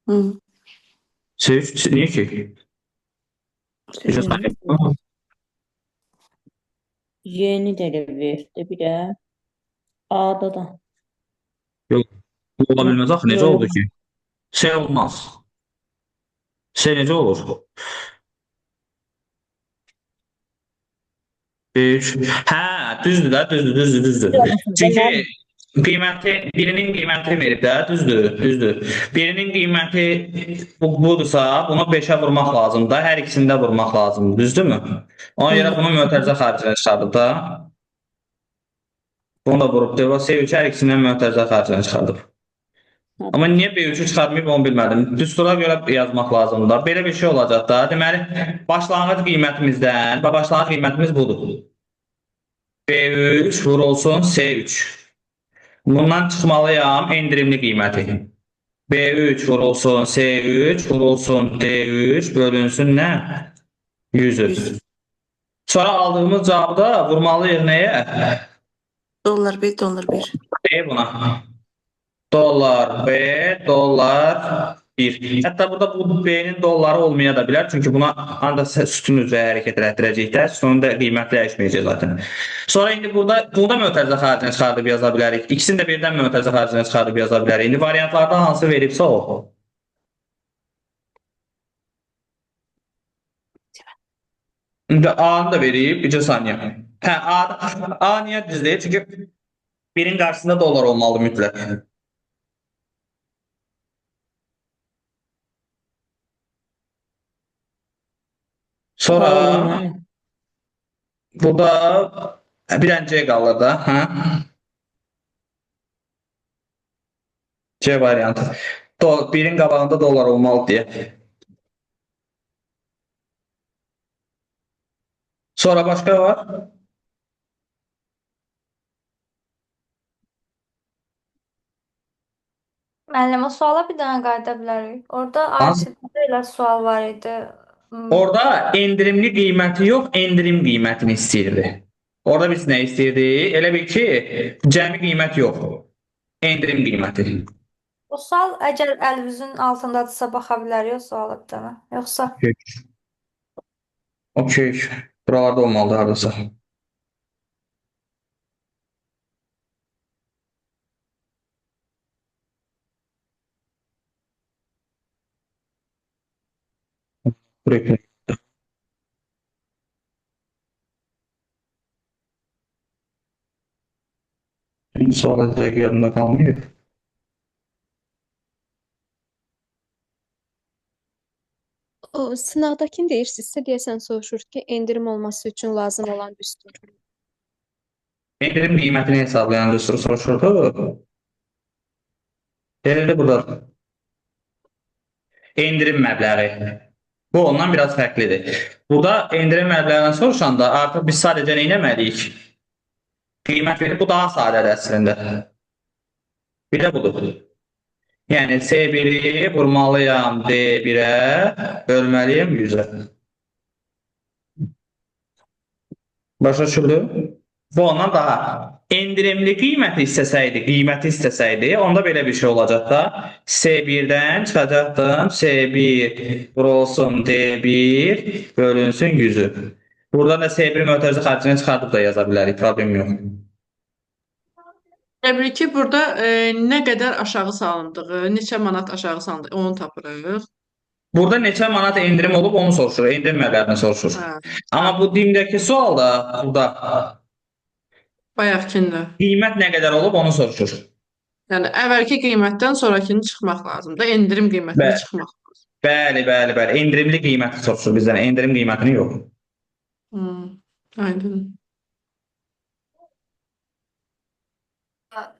Hı. C3 niyə ki? C Bir verib. saniyə. Yeni də elə verdi, bir də A-da da. Yox, bu ola bilməz axı, necə oldu ki? C olmaz. C necə olur? 3. Hə, düzdür də, düzdür, düzdür, düzdür. Çünki qiyməti, birinin qiyməti verib də, düzdür, düzdür. Birinin qiyməti budursa, bunu 5-ə vurmaq lazımdır da, hər ikisini də vurmaq lazımdır, düzdürmü? Ona görə bunu mötərizə xaricinə çıxardıb da. Bunu da vurub, C3 hər ikisindən mötərizə xaricinə çıxardıb. Amma niyə B3-ü çıxartmayıb onu bilmədim. Düstura görə yazmaq lazımdır da. Belə bir şey olacaq da. Deməli, başlanğıc qiymətimizdən, başlanğıc qiymətimiz budur. B3 vurulsun C3. Bundan çıxmalıyam endirimli qiyməti. B3 vurulsun C3 vurulsun D3 bölünsün nə? 100-ü. Sonra aldığımız cavabı da vurmalıyıq nəyə? Dollar 1, dollar 1. B buna. Dollar B, dollar 1. Hətta burada bu B-nin dolları olmaya da bilər. Çünki buna ancaq sütun üzrə hərəkət elətdirəcək də. Sütunun da qiyməti dəyişməyəcək zaten. Sonra indi burada bunu da mötərizə xaricinə çıxardıb yaza bilərik. İkisini də birdən mötərizə xaricinə çıxardıb yaza bilərik. İndi variantlardan hansı veribsə o. İndi A-nı da verib, bircə saniyə. Hə, A niyə düz deyil? Çünki birin qarşısında dollar olmalıdır mütləq. Sonra burada bir dənə C qalır da, hə? C variantı. Birin qabağında dollar olmalı deyə. Sonra başqa var? Müəllim, o suala bir dənə qayıda bilərik. Orada IT-də elə sual var idi. Orada endirimli qiyməti yox, endirim qiymətini istəyirdi. Orada biz nə istəyirdi? Elə bil ki, cəmi qiymət yox, endirim qiyməti. O sual əgər əlinizin altındadırsa baxa bilərik o suala bir dənə. Yoxsa Okey. Buralarda olmalıdır hardasa. Buraya sual dəqiq yadımda qalmayıb. O sınaqdakını deyirsinizsə, deyəsən soruşur ki, endirim olması üçün lazım olan düstur. Endirim qiymətini hesablayan düsturu soruşurdu. Elə burada. Endirim məbləği. Bu ondan biraz fərqlidir. Burada endirim məbləğindən soruşanda artıq biz sadəcə nə etməliyik? Qiymət verib, bu daha sadədir əslində. Bir də budur. Yəni C1-i vurmalıyam D1-ə, bölməliyəm 100-ə. Başa düşüldü? Bu ondan daha endirimli qiyməti istəsəydi, onda belə bir şey olacaq da. C1-dən çıxacaqdım, C1 vurulsun D1 bölünsün 100-ü. Buradan da C1 mötərizə xaricinə çıxardıb da yaza bilərik, problem yox. Təbii ki, burada nə qədər aşağı salındığı, neçə manat aşağı salındığı, onu tapırıq. Burada neçə manat endirim olub, onu soruşur, endirim məbləğini soruşur. Hə. Amma bu dimdəki sual da burada Bayaqkində. Qiymət nə qədər olub, onu soruşur. Yəni, əvvəlki qiymətdən sonrakini çıxmaq lazımdır. Endirim qiymətini çıxmaq lazımdır. Bəli, bəli, bəli. Endirimli qiyməti soruşur bizdən. Endirim qiymətini yox. Aydın.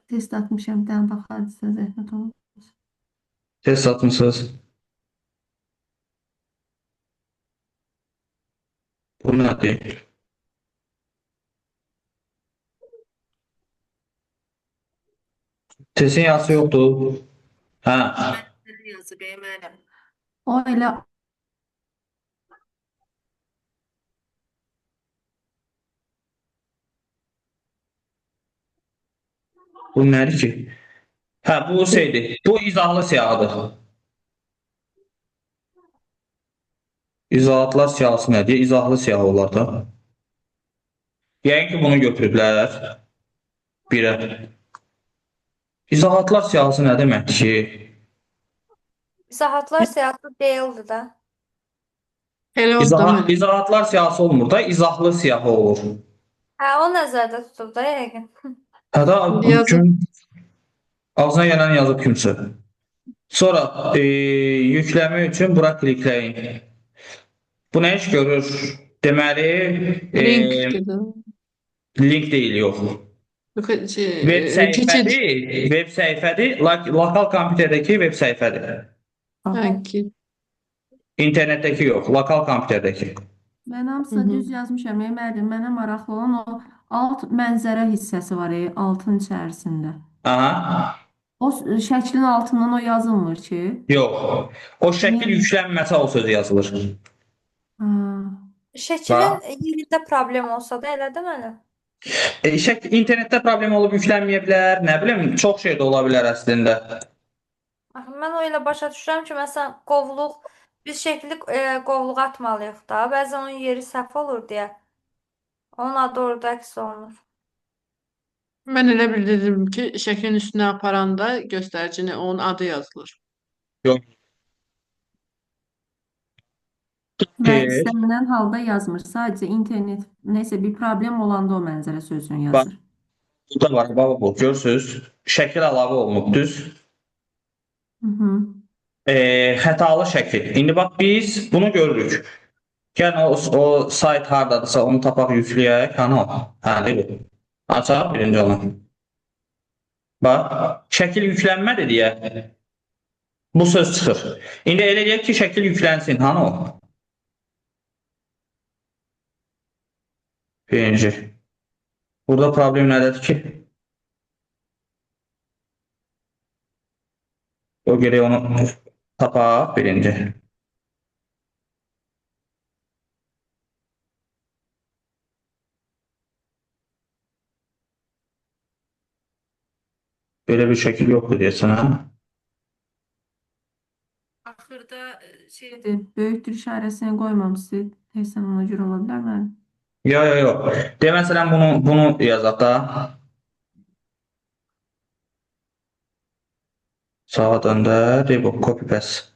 Test atmışam, bir dənə baxardınız, zəhmət olmasa. Test atmışsınız. Bu nədir? Testin yazısı yoxdur. Hə. Yazı müəllim. O elə Bu nədir ki? Hə, bu şeydir. Bu izahlı siyahıdır. İzahatlar siyahısı nədir? İzahlı siyahı olar da. Yəqin ki, bunu götürüblər. Birə. İzahatlar siyahısı nə deməkdir ki? İzahatlar siyahısı deyildi də. Elə o da İzahatlar siyahısı olmur da, izahlı siyahı olur. Hə, o nəzərdə tutub da yəqin. Hə da, kim, ağzına gələni yazıb kimsə. Sonra yükləmə üçün bura klikləyin. Bu nə iş görür? Deməli, link deyil, yox. Web səhifədir, web səhifədir, lokal kompüterdəki web səhifədir. İnternetdəki yox, lokal kompüterdəki. Mən hamısını düz yazmışam, müəllim. Mənə maraqlı olan o alt mənzərə hissəsi var, altın içərisində. Aha. O şəklin altından o yazılmır ki? Yox, o şəkil yüklənməsə o sözü yazılır. Şəklin yerində problem olsa da elə deməli? İnternetdə problem olub yüklənməyə bilər, nə bilim, çox şey də ola bilər əslində. Axı, mən o elə başa düşürəm ki, məsələn, qovluq, biz şəkli qovluğa atmalıyıq da. Bəzən onun yeri səhv olur deyə. Onun adı orada əks olunur. Mən elə bildirdim ki, şəklin üstünə aparanda göstəricini onun adı yazılır. Yox. Və istənilən halda yazmır. Sadəcə internet nəsə bir problem olanda o mənzərə sözünü Bax, yazır. burada var, bax bu, görürsüz. Şəkil əlavə olunub, düz. Hı -hı. Xətalı şəkil. İndi bax biz bunu görürük. Gəlin o sayt hardadırsa onu tapaq yükləyək. Hanı o? Hə, deyil bu. Açaq birinci onu. Bax, şəkil yüklənmədi deyə bu söz çıxır. İndi elə deyək ki, şəkil yüklənsin. Hanı o? Birinci. Burada problem nədədir ki? O gerək onu tapaq birinci. Belə bir şəkil yoxdur deyəsən, hə? Axırda şeydir, böyükdür işarəsini qoymamısınız. Deyəsən ona görə ola bilər mənim. Yo, yo, yo. De, məsələn, bunu yazaq da. Sağa döndər, de bu, copy paste.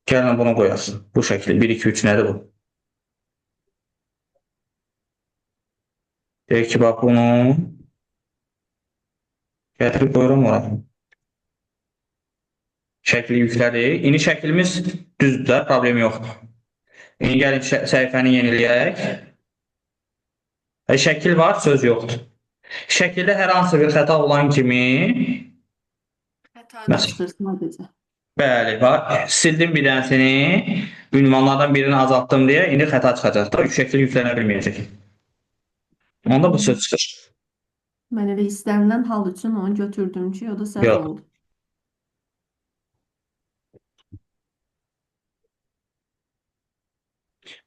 Gəlin bunu qoyaq. Bu şəkil. 1, 2, 3 nədir bu? Deyək ki, bax bunu gətirib qoyuram ora. Şəkli yüklədik. İndi şəklimiz düzdür də, problem yoxdur. İndi gəlin səhifəni yeniləyək. Şəkil var, söz yoxdur. Şəkildə hər hansı bir xəta olan kimi Xəta məsələn, çıxır sadəcə. Bəli, bax, sildim bir dənəsini, ünvanlardan birini azaltdım deyə indi xəta çıxacaq da, şəkil yüklənə bilməyəcək. Onda bu söz çıxır. Mən elə istənilən hal üçün onu götürdüm ki, o da səhv Yox. oldu.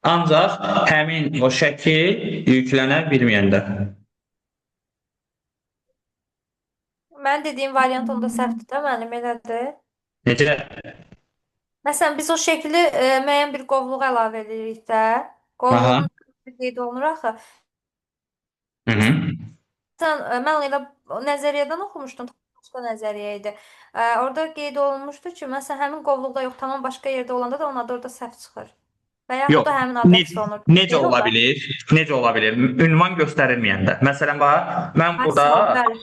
Ancaq həmin o şəkil yüklənə bilməyəndə. Mən dediyim variant onda səhvdir də, müəllim, elədir. Necə? Məsələn, biz o şəkli müəyyən bir qovluğa əlavə edirik də. Qovluğun qeyd olunur axı. Hı -hı. Məsələn, mən onu elə nəzəriyyədən oxumuşdum, başqa nəzəriyyə idi. Orada qeyd olunmuşdu ki, məsələn, həmin qovluqda yox, tamam başqa yerdə olanda da onun adı orada səhv çıxır. Və yaxud Yox. da həmin adı əks olunur. Necə Deyil ola o da. bilər? Necə ola bilər? Ünvan göstərilməyəndə. Məsələn, bax, mən burada bəli.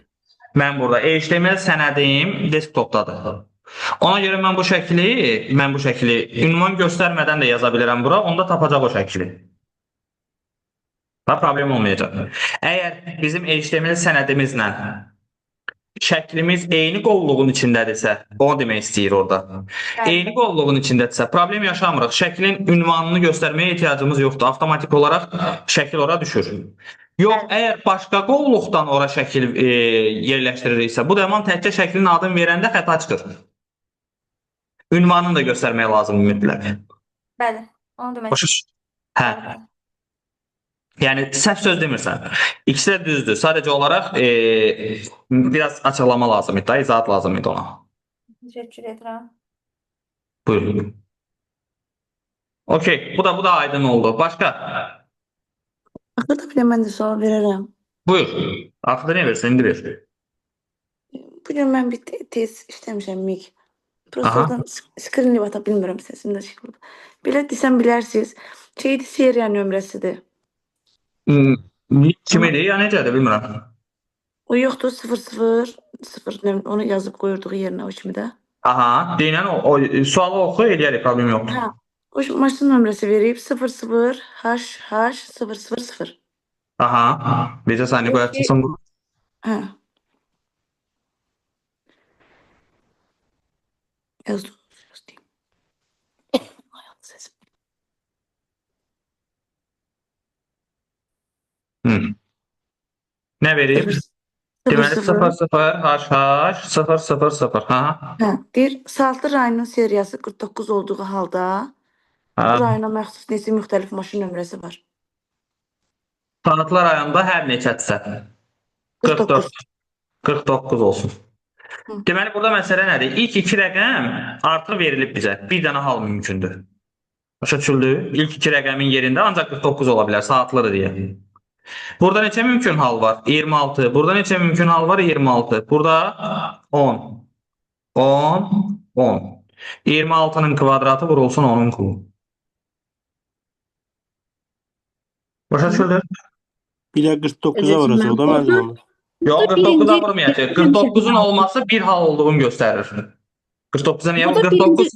mən burada HTML sənədim desktopdadır. Ona görə mən bu şəkli ünvan göstərmədən də yaza bilirəm bura, onda tapacaq o şəkli. Ha, problem olmayacaq. Əgər bizim HTML sənədimizlə şəklimiz eyni qovluğun içindədirsə, onu demək istəyir orada. Bəli. Eyni qovluğun içindədirsə, problem yaşamırıq. Şəklin ünvanını göstərməyə ehtiyacımız yoxdur. Avtomatik olaraq şəkil ora düşür. Yox, əgər başqa qovluqdan ora şəkil yerləşdiririksə, bu zaman təkcə şəklin adını verəndə xəta çıxır. Ünvanını da göstərmək lazımdır mütləq. Bəli, onu demək Başa düş? Hə. Bəli, bəli. Yəni səhv söz demirsən. İkisi də düzdür. Sadəcə olaraq biraz açıqlama lazım idi, da, izahat lazım idi ona. Təşəkkür edirəm. Buyurun. Okey, bu da aydın oldu. Başqa? Axırda bir də mən də sual verərəm. Buyur. Axırda nə versin? İndi ver. Bu gün mən bir tez işləmişəm MİQ. Aha. Prosta oradan screen ata bilmirəm, səsim də çıxmır. Belə desəm bilərsiniz. Şeydi, seriya nömrəsidir. Kim idi? Ya necədir bilmirəm. O yoxdur 0 0 0 onu yazıb qoyurduq yerinə o kimi də. Aha, deyilən o sualı oxu, eləyərik, problem yoxdur. Hə. O maşın nömrəsi verib 00 H H 0 0 0. Aha, necə saniyə qoyaq çıxsın bu. Hə. Yazdım. Yazdım. Ay, sesim. Hı. Nə verib? 0 Deməli 0 0 0 H H 0 0 0. Ha. Hə, deyir, Saltı rayonunun seriyası 49 olduğu halda bu Ha. rayona məxsus neçə müxtəlif maşın nömrəsi var? Saatlı rayonda hər neçədirsə? 44. 49 olsun. Hı. Deməli, burada məsələ nədir? İlk iki rəqəm artıq verilib bizə. Bir dənə hal mümkündür. Başa düşüldü? İlk iki rəqəmin yerində ancaq 49 ola bilər, saatlıdır deyə. Burada neçə mümkün hal var? 26. Burada neçə mümkün hal var? 26. Burada 10. 10, 10. 26-nın kvadratı vurulsun 10-un kubu. Başa düşüldü? Bir də 49-a vuracaq da müəllim onu. Yox, Burada 49-a birinci vurmayacaq. həmişə 49-un bir hal. olması bir hal olduğunu göstərir. 49-a niyə? Burada 49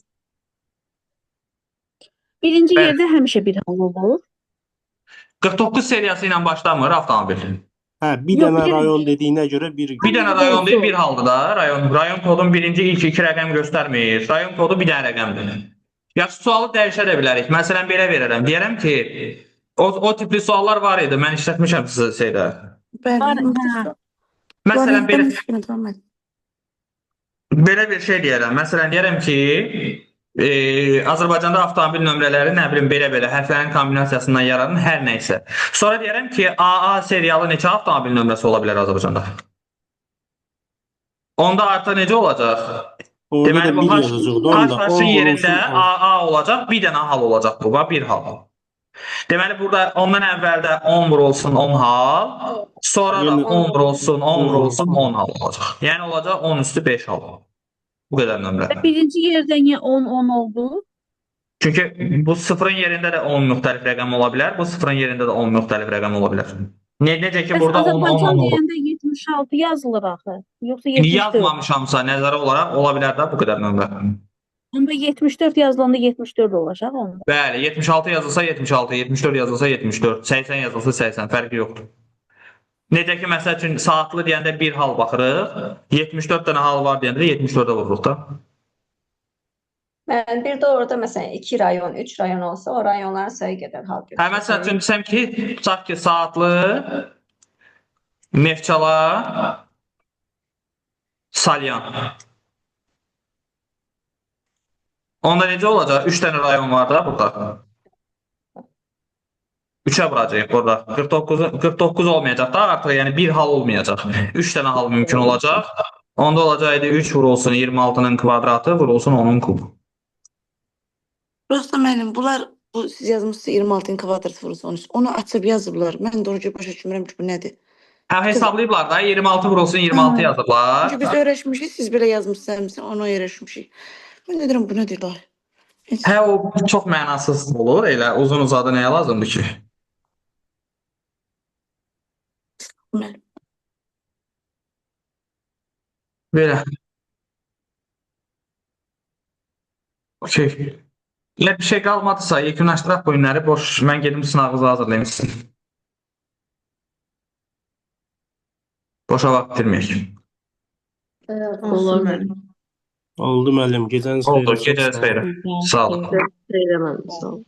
birinci Bəli. yerdə həmişə bir hal olur. 49 seriyası ilə başlamır avtomobil. Hə, bir Yox, dənə bilirəm. rayon dediyinə görə bir Bir dənə Həmişə rayon deyil, olsun. bir haldır da. Rayon kodun birinci ilk iki rəqəm göstərmir. Rayon kodu bir dənə rəqəmdir. Yaxşı, sualı dəyişə də bilərik. Məsələn, belə verərəm. Deyərəm ki, o tipli suallar var idi. Mən işlətmişəm sizə şeydə. Bəli, Var, hə. Məsələn, belə Belə belə bir şey deyərəm. Məsələn, deyərəm ki, Azərbaycanda avtomobil nömrələri nə bilim belə-belə hərflərin kombinasiyasından yaranır, hər nə isə. Sonra deyərəm ki, AA serialı neçə avtomobil nömrəsi ola bilər Azərbaycanda? Onda artıq necə olacaq? Orada Deməli, da bu bir H, yazacaq da onda. H-ın 10 yerində vurulsun 10. AA olacaq, bir dənə hal olacaq bu, bax, bir hal. Deməli, burada ondan əvvəl də 10 vurulsun 10 hal, sonra da Yenə 10 vurulsun 10 10 vurulsun vurulsun. 10 hal olacaq. Yəni olacaq 10 üstü 5 hal. Bu qədər nömrə. Və birinci yerdə niyə 10 10 oldu? Çünki bu sıfırın yerində də 10 müxtəlif rəqəm ola bilər, bu sıfırın yerində də 10 müxtəlif rəqəm ola bilər. Necə ki Bəs burada 10 10 Azərbaycan 10 olur. deyəndə 76 yazılır axı. Yoxsa 74. Yazmamışamsa nəzərə olaraq ola bilər də bu qədər nömrə. Onda 74 yazılanda 74 olacaq onda. Bəli, 76 yazılsa 76, 74 yazılsa 74, 80 yazılsa 80, fərqi yoxdur. Necə ki, məsəl üçün saatlı deyəndə bir hal baxırıq, 74 dənə hal var deyəndə də 74-ə vururuq da. Mən bir də orada məsələn 2 rayon, 3 rayon olsa o rayonların sayı qədər hal Hə, məsəl üçün desəm ki, tutaq ki, saatlı, Neftçala, Salyan. Onda necə olacaq? 3 dənə rayon var da burada. 3-ə vuracağıq burada. 49 olmayacaq da artıq, yəni bir hal olmayacaq. 3 dənə hal mümkün olacaq. Onda olacaqdı 3 vurulsun 26-nın kvadratı vurulsun 10-un kubu. Prosta müəllim, bunlar bu siz yazmışsınız 26-nın kvadratı vurulsun 13. Onu açıb yazıblar. Mən də ona görə başa düşmürəm ki, bu nədir? Hə, hesablayıblar da 26 vurulsun 26 Hə. yazıblar. Çünki biz öyrəşmişik, siz belə yazmışsınız, onu öyrəşmişik. Mən də deyirəm, bu nədir la? Heç. Hə, o çox mənasız olur. Elə uzun uzadı nəyə lazımdır ki? Müəllim. Belə. Okey. Elə bir şey qalmadısa yekunlaşdıraq bu günləri. Boş, mən gedim sınavınızı hazırlayım sizin. Boşa vaxt itirməyək. Olar. Oldu müəllim. Gecəniz Oldu. xeyrə. Çox Gecəniz sağ olun. xeyrə. Sağ olun. Xeyrə müəllim, sağ olun.